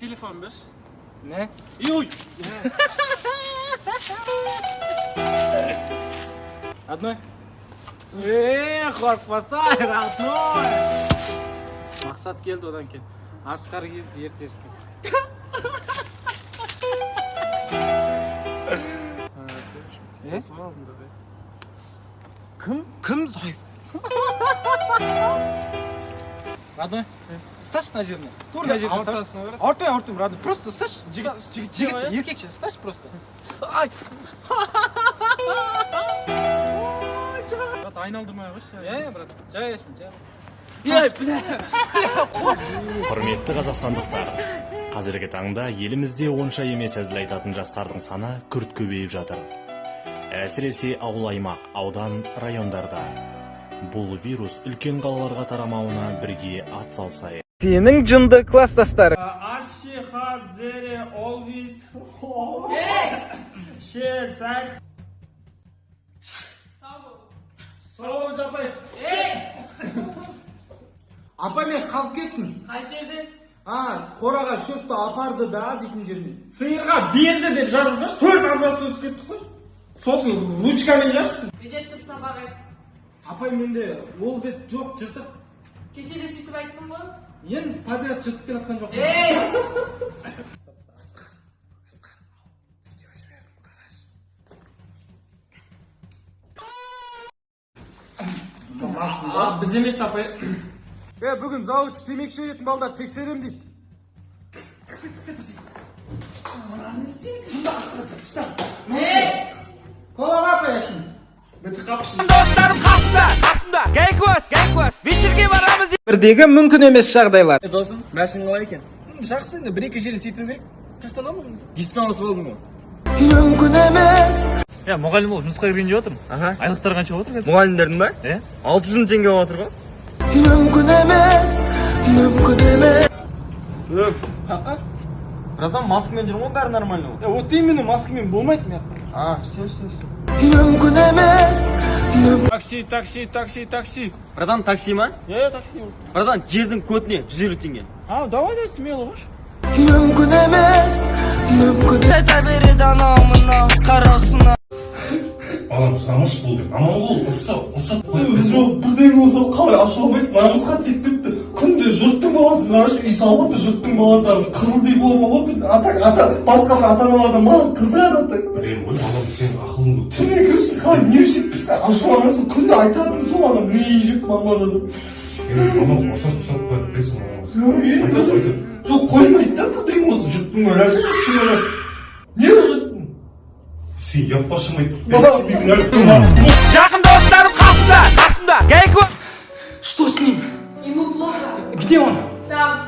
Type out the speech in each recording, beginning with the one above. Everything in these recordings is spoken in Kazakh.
Телефон берші. Не? Ой! Родной? Қорықпасай, родной. Мақсат келді, одан кейін Асқар келді ертесіне. Е? Сол алдында да. Кім? Кім зайып? Родной, ұсташы мына жеріне. Тура мына жеріне ұсташы. Ауыртасың ғой, брат. Ауыртпаймын, ауыртпаймын, родной. Просто ұсташы. Жігіт, Жігіт, жігіт, еркекше, ұсташы просто. Ай! Брат, айналдырмай қойшы. Иә, брат, жай ашпын, жай. Ей, бля. Құрметті қазақстандықтар, қазіргі таңда елімізде онша емес әзіл айтатын жастардың саны күрт көбейіп жатыр. Әсіресе ауыл аймақ, аудан, райондарда. Бұл вирус үлкен қалаларға тарамауына бірге ат салсайық. Сенің жынды класстастарың. Аши, ха, зере, олвис, ше, зак. Сау апай. Апай, мен қалып кеттім. Қай жерде? А, қораға шөпті апарды да дейтін жеріне. Сиырға берді деп жазылсашы, төрт абзац өтіп кеттік қой. Сосын ручкамен жазшы. Бедет тұр, сабақ айт. Апай, менде ол бет жоқ, жыртық. Кеше де сөйтіп айттың ғой. Енді подряд жыртып келе жатқан жоқпын. Ей! А, біз емес, апай. Е, бүгін завуч темекі шегетін балдар тексерем дейді. Ей! Колаға апай әшін. Достарым қасымда, қасымда. Гайквас, гайквас. Вечерге барамыз. Бірдегі мүмкін емес жағдайлар. Досым, машина қалай екен? Жақсы, енді бір екі жерде сөйту керек. Қаяқтан алдың? Гифтен алып алдым ғой. Иә, мұғалім болып жұмысқа кірейін деп жатырмын. Аха. Айлықтар қанша болып жатыр қазір? Мұғалімдердің ба? Иә. 600 мың теңге болып жатыр ғой. Қаққа? Братан, маскамен жүрмін ғой, бәрі нормально ғой. Е, вот именно маскамен болмайды мен. А, все, все, все. Такси, такси, такси, такси. Братан, такси ма? Е, такси. Братан, жердің көтіне 150 теңге. А, давай, давай, смело, қойшы. Балам, жыламашы, бол деп. Аманқұл, ұрса, ұрса қойып. Жоқ, бірдеңе болса, қалай ашуланбайсың? Намысқа тиіп кетті. Күнде жұрттың баласы мына үй салып отыр, жұрттың баласы қызыл диплом алып отыр. Ата, ата, басқа бір ата аналардан маған қызығады ата. Білемін ғой, балам, сенің ақылың көп. Түнде кірші, қалай не жетпесе ашуланасың, күнде айтатын сол ана ми жеп мамадан. Енді мамам ұрса, ұрса қояды, білесің, мамам. Айтады, айтады. Жоқ, қоймайды да, бірдеңе болса жұрттың баласы, жұрттың баласы. Не жұрттың? Сен яппашың. Жақын достарым қасымда, қасымда. Гайквас. Что с ним? Ему плохо. Где он? Там.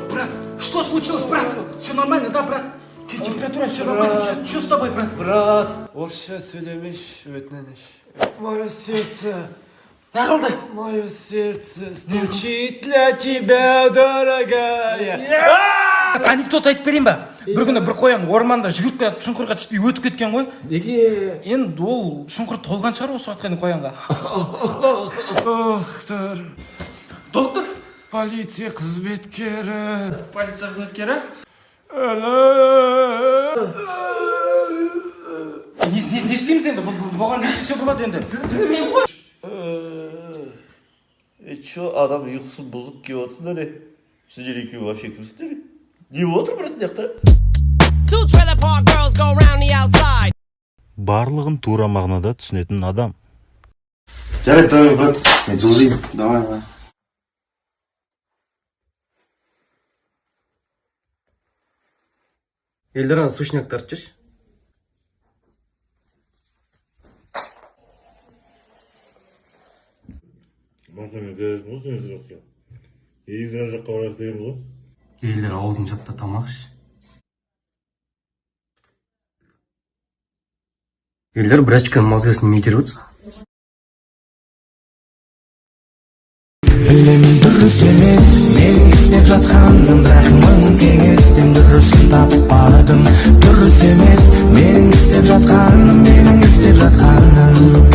Брат, что случилось, брат? Все нормально, да, брат? Температура, все нормально. Что с тобой, брат? Брат, орысша сөйлемеш, өтініш. Мое сердце, Не қылды? мое сердце стучит для тебя, дорогая. Анекдот айтып берейін ба? Бір күні бір қоян орманда жүгіріп келатып, шұңқырға түспей өтіп кеткен ғой. Неге? Енді ол шұңқыр толған шығар осы уақытқа дейін қоянға. Доктор, Доктор? полиция қызметкері. Полиция қызметкері? Әлі. Не істейміз енді? Бұған не істесе болады енді? Білмеймін ғой. Е, чё, адам ұйқысын бұзып келіп отырсыңдар, е? Сендер екеуі вообще кімсіңдер, е? Не болып отыр, брат, мына жақта? Барлығын тура мағынада түсінетін адам. Жарайды, давай, брат, мен жылжимын. Давай, давай. Елдар, ана сушняк тартып жүрші. Машинамен келесің ғой сен жаққа. Егіз жаққа барайық дегенбіз ғой. Елдар, аузын жап та тамақ іш. Елдар, брачканың мозгасын неме итеріп отырсың? Білемін, дұрыс емес менің істеп жатқаным, бірақ мың кеңестен дұрысын таппадым. Дұрыс емес менің істеп жатқаным, менің істеп жатқаным.